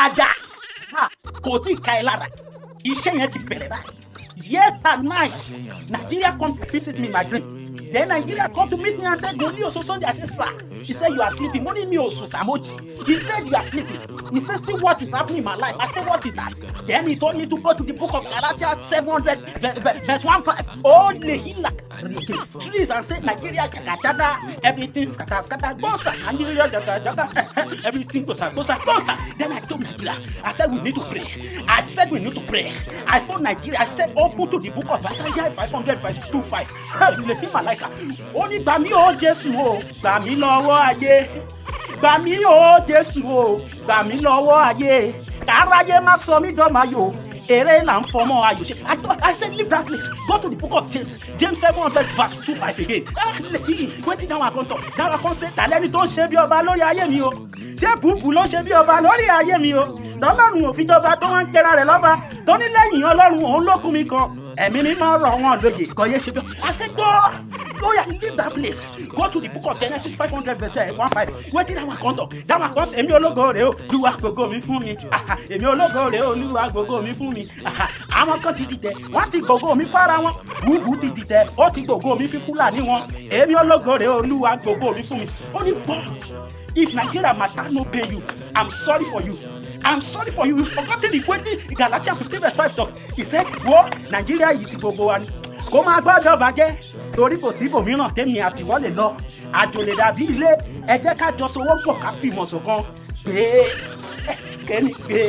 Dáadáa. Ha, kò tí ì ka ẹ lára. Iṣẹ́ yẹn ti bẹ̀rẹ̀ báyìí. Yes and night, Nigeria come to visit me in my dream. Then Nigeria come to meet me and say, "Goli Oso Sunday." I say, "Sir." He said, "You are sleeping." Mo ní mi ò sùn, sir, mo jí. He said, "You are sleeping." He said, "See what is happening in my life." I said, "What is that?" Then he told me to go to the book of Galatians 700 verse 15. Oh, lehila trees and say Nigeria jagajaga, everything scatter scatter, gbosa. Nigeria jagajaga, everything gosa gosa gbosa. Then I told Nigeria, I said, "We need to pray." I said, "We need to pray." I told Nigeria, I said, "Open to the book of Isaiah 500 verse 25." Lè fi màláìka. Ó ní, "Gbà mí o Jésù o, gbà mí lọ́wọ́ ayé. Gbà mí o Jésù o, gbà mí lọ́wọ́ ayé. Káráyé má sọ mí dọ́mayò. Eré là ń fọmọ ayò ṣe." I thought I said, "Leave that place. Go to the book of James, James 700 verse 25 again." Ah, wetin that one come talk? That one come say, "Tàlẹ́ni tó ń ṣe bí ọba lórí ayé mi o? Ṣé bùbù ló ń ṣe bí ọba lórí ayé mi o? Tọ́lọ́run ò fi jọba tó wọ́n ń pera rẹ̀ lọ́ba. Tó ní lẹ́yìn Ọlọ́run òun ló kún mi kan. Ẹ̀mí mi máa rọ̀ wọ́n lóye kọ́ yé ṣe bí." I said, "Go. Oh yeah, leave that place. Go to the book of Genesis 500 verse 15." Wetin that one come talk? That one come say, "Èmi ológo rèé o, Olúwa gbogbo mi fún mi. Èmi ológo rèé o, Olúwa gbogbo mi fún mi. Àwọn kan ti dìtẹ̀, wọ́n ti gbogbo mi fara wọn. Búbú ti dìtẹ̀, ó ti gbogbo mi fi Fúlàní wọn. Èmi ológo rèé o, Olúwa gbogbo mi fún mi." Ó ní gbọ́, if Nigeria matter no pay you, I'm sorry for you. I'm sorry for you. You forgotten the wetin Galatians 15 verse 5 talk. He said, "Wo Nigeria yìí ti gbogbo wa ni. Kó máa gbọ́dọ̀ bàjẹ́ torí kò sí ibòmíràn tèmi àtiwọ́ lè lọ. Àjò lè dàbí ilé. Ẹ jẹ́ ká jọ sowọ́ pọ̀ ká fìmọ̀ ṣọ̀kan gbé kémi gbé."